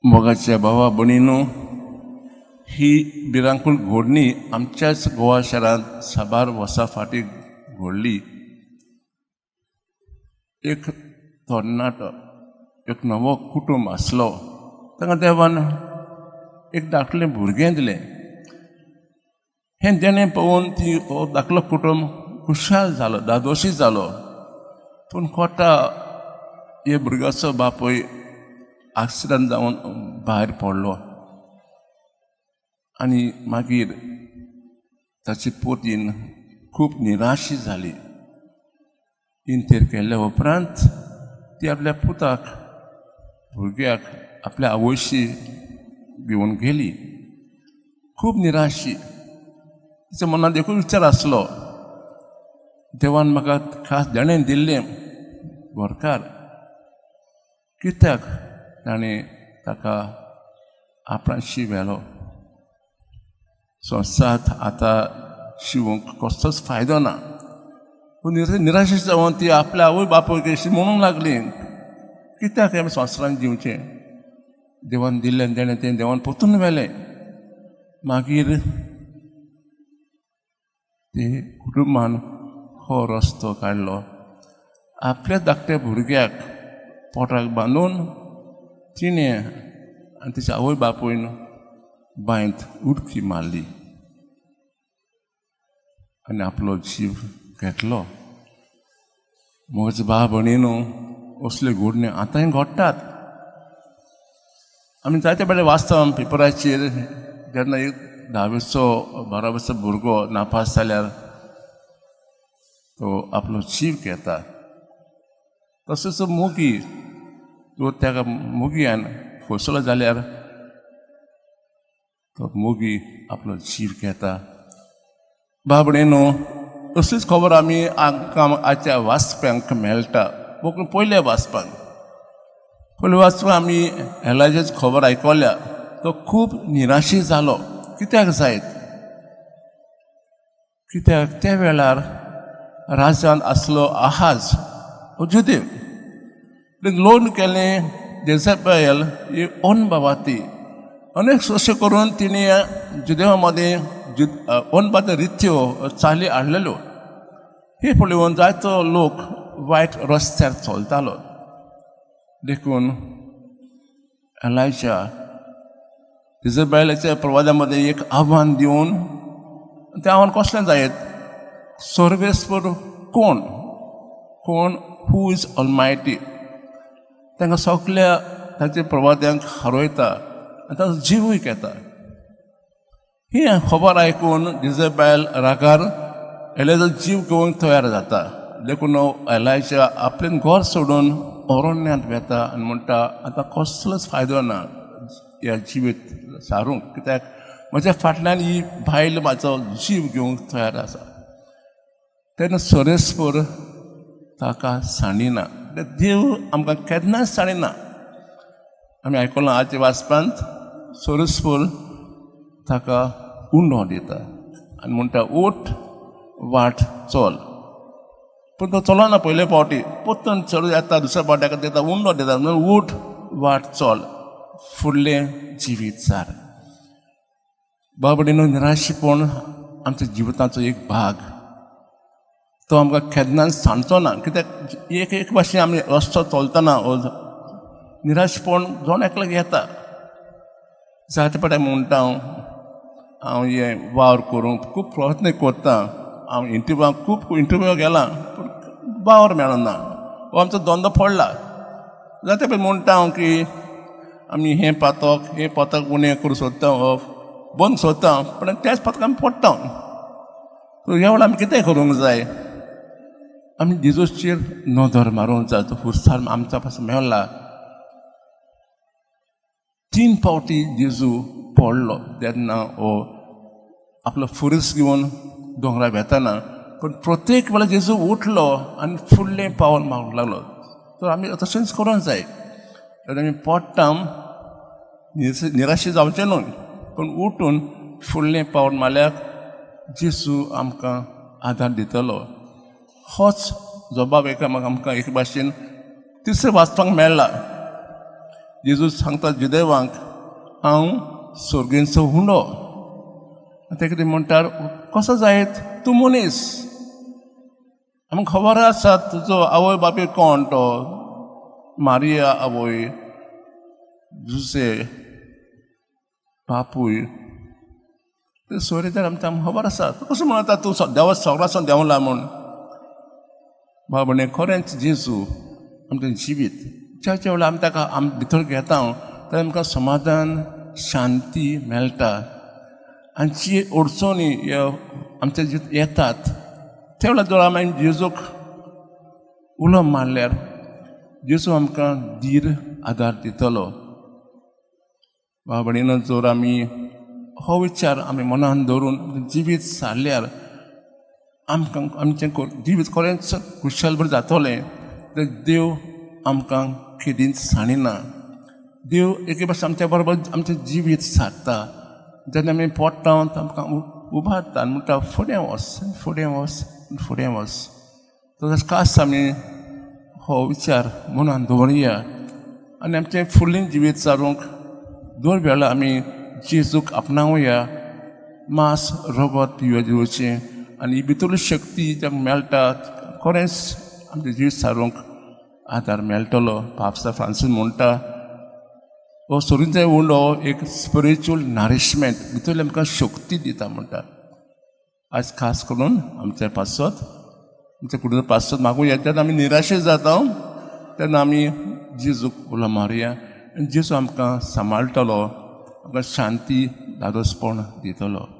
मोगाच्या भावा भयणीनो, ही भिरांकूळ घडणी आमच्याच गोवा शारांत साबार वर्सां फाटीं घडली. एक तरणाटो, एक नवो कुटुंब आसलो. तांकां देवान एक धाकलें भुरगें दिलें. हें देणें पळोवन ती हो धाकलो कुटुंब खुशाल जालो, धादोशी जालो. पूण कोटा हे भुरग्याचो बापूय एक्सिडंट जावन भायर पडलो आनी मागीर ताची पोतीन खूब निराशी जाली. इंतेर केल्ल्या उपरांत ती आपल्या पुताक, भुरग्याक आपल्या आवयशी घेवन गेली. खूब निराशी. तिच्या मनांत एकूच विचार आसलो, देवान म्हाका खास देणें दिल्लें घरकार, कित्याक ताणें ताका आपणाशी व्हेलो? संवसारांत आतां शिवूंक कसलोच फायदो ना. पूण निराशे जावन ती आपल्या आवय बापूय अशी म्हणूंक लागली, कित्याक आमी संवसारांत जिवचें? देवान दिल्लें देणें तें देवान परतून व्हेलें. मागीर ते कुटुंबान हो रस्तो काडलो. आपल्या धाकट्या भुरग्याक पोटाक बांदून तिणें आनी तिच्या आवय बापूयन बांयत उडकी मारली आनी आपलो जीव घेतलो. म्हज भाव भयणीनो, असल्यो घडण्यो आतांय घडटात. आमी जायते बरे वाचता पेपराचेर, जेन्ना एक 10वेचो 12वेचो भुरगो नापास जाल्यार तो आपलो जीव घेता. तसोच मोगी, तो ताका मोगयान फसलो जाल्यार तो मोगी आपलो जीव घेता. भाव भयणीनो, असलीच खबर आमी आजच्या वाचप्यांक मेळटा. पयल्या वाचपाक, पयल्या वाचपाक आमी एलायजाची खबर आयकल्या. तो खूब निराशी जालो. कित्याक जायत? कित्याक त्या वेळार राजान आसलो आहाज जुदेव. लोन केलें जेझबेल ही अनभावाती. अनेक अशें करून तिणें जुदेवा मदें अनभावाच्या रित्यो चाली हाडलेल्यो. हे पळोवन जायतो लोक वायट रस्त्यार चलतालो. देखून एलायजा जेझबेलाच्या प्रवादा मदें एक आव्हान दिवन, तें आव्हान कसलें जायत? सर्वेस्पर कोण, कोण, हू is Almighty. तांकां सगल्या ताच्या प्रवाद्यांक हारयता आनी ताचो जिवूय घेता. ही खबर आयकून जेझबेल रागार एलायजा जीव घेवंक तयार जाता. देखून एलायजा आपलें घर सोडून अरण्यांत वेता आनी म्हणटा, आतां कसलोच फायदो ना ह्या जिवीत सारूंक, कित्याक म्हज्या फाटल्यान ही बायल म्हाजो जीव घेवंक तयार आसा. तेन्ना सर्वेस्पर ताका सांडिना. देव आमकां केन्नाच सांडिना. आमी आयकलां आजच्या वाचपांत सर्वेस्पर ताका उंडो दिता आनी म्हणटा, उठ, वाट चल. पूण तो चलना पयले फावटी, परतून चड येता. दुसऱ्या फावटी ताका दिता, उंडो दिता, म्हणून उठ, वाट चल, फुडलें जिवीत सार. बाबडीनो, निराशीपण आमच्या जिविताचो एक भाग. तो आमकां केन्नाच सांडचो ना. कित्याक एक एक भाशेन आमी रस्तो चलतना निराशपण जण एकल्याक येता. जायते फावटी म्हणटा हांव, हांव हें वावर करूंक खूब प्रयत्न करता, हांव इंटरव्यूवाक खूब इंटरव्यूवाक गेलां पूण वावर मेळना, हो आमचो धंदो पडला. जायते फावटी म्हणटा हांव की आमी हें पातक, हें पातक उणें करूंक सोदता, हो बंद सोदता, पूण त्याच पातक आमी पडटा. ह्या वेळार आमी कितें करूंक जाय? आमी जेजूचेर नदर मारूंक जाय. तो फुरसार आमच्या पासून मेळ्ळा. 3 फावटी जेजू पडलो तेन्ना हो आपलो फुरीस घेवन दोंगरार वेतना, पूण प्रत्येक वेळार जेजू उठलो आनी फुडलें पावल मारूंक लागलो. तर आमी तशेंच करूंक जाय. तर आमी पडटा, निराशे जावचें न्हय, पूण उठून फुडलें पावल मारल्यार जेजू आमकां आदार दितलो. होच जबाब एकामेकां आमकां एक भाशेन तिसरें वाचपाक मेळ्ळा. जेजू सांगता जुदेवांक हांव सोर्गेंचो हुंडो. ते कितें म्हणटात कसो जायत तूं मनीस, आमकां खबर आसा तुजो आवय बापूय कोण तो, मारिया आवय, जुसे बापूय, ते सोयरे आमकां खबर आसा. तूं कसो म्हणटा तूं देवा सगळ्यां देंवला म्हूण? बाबा खरेंच जेजू आमचें जिवीत ज्या ज्या वेळार आमी ताका आमी भितर घेता तेन्ना आमकां समाधान शांती मेळटा. आनी जी अडचणी आमच्या जिवीत येतात त्या वेळार जर आमी जेजूक उलो मारल्यार जेजू आमकां धीर आदार दितलो. बाबा भयणीनो जर आमी हो विचार आमी मनान दवरून जिवीत सारल्यार आमकां आमचें जिवीत खरेंच खुशालभर जातलें. तर देव आमकां केदींच सांडिना. देव एके भाशेन आमच्या बरोबर आमचें जिवीत सारता. जेन्ना आमी पडटा आमकां उबारता आनी म्हणटा फुडें वच, फुडें वच, फुडें वच. तशेंच खास आमी हो विचार मनान दवरुया आनी आमचें फुडलें जिवीत सारूंक दर वेळा आमी जेजूक आपणावया. मांस रगत पिवया जेवचें आनी भितरली शक्ती जांकां मेळटा खरेंच आमचें जिवीत सारूंक आदार मेळटलो. पापसा फ्रांसीस म्हणटा हो सोरींचो उंडो एक स्पिरिच्युअल नरिशमेंट, भितरली आमकां शक्ती दिता म्हणटा. आयज खास करून आमच्या पासत आमच्या कुटुंबा पासत मागूया. जेन्ना आमी निराशे जाता तेन्ना आमी जेजूक उलो मारुया आनी जेजू आमकां सांबाळटलो, आमकां शांती धादोसपण दितलो.